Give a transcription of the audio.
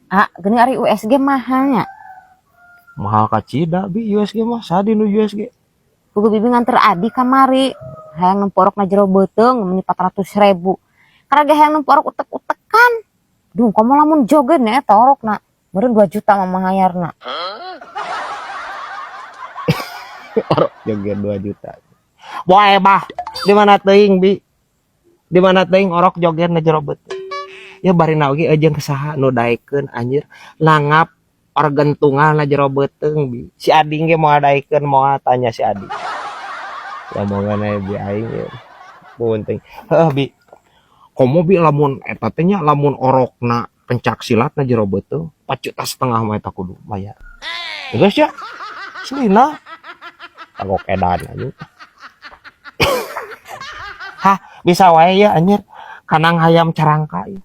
Ah, geuning ari USG mahalnya. Mahal kacida, Bi, USG mah. Sadi nu USG? Kudu Bibi nganter Adi kamari. Hayang nempo orok na jero beuteung meni 400 ribu. Karena ge hayang nempo orok utek-utekan. Duh, komo lamun joget nya eta orokna. Meureun 2 juta mah mahayarna. Orok joget 2 juta. Boe bah, di mana teuing, Bi? Di mana teuing orok joget na jero beuteung? Ya barina oge jeung saha nu daekeun anjir nangap organ tunggal na jero beuteung, Bi? Si Ading ge moal daekeun, moal, tanya si Ading. Ya moga na bi aing ya. Penting. Heuh, Bi. Komo, Bi, lamun eta teh nya, lamun orokna pencak silat na jero beuteung 4 juta setengah mah eta kudu bayar. Geus ya. Selina. Kagok edan anjing. Hah, bisa wae ya anjir. Kanang hayam carangka ya.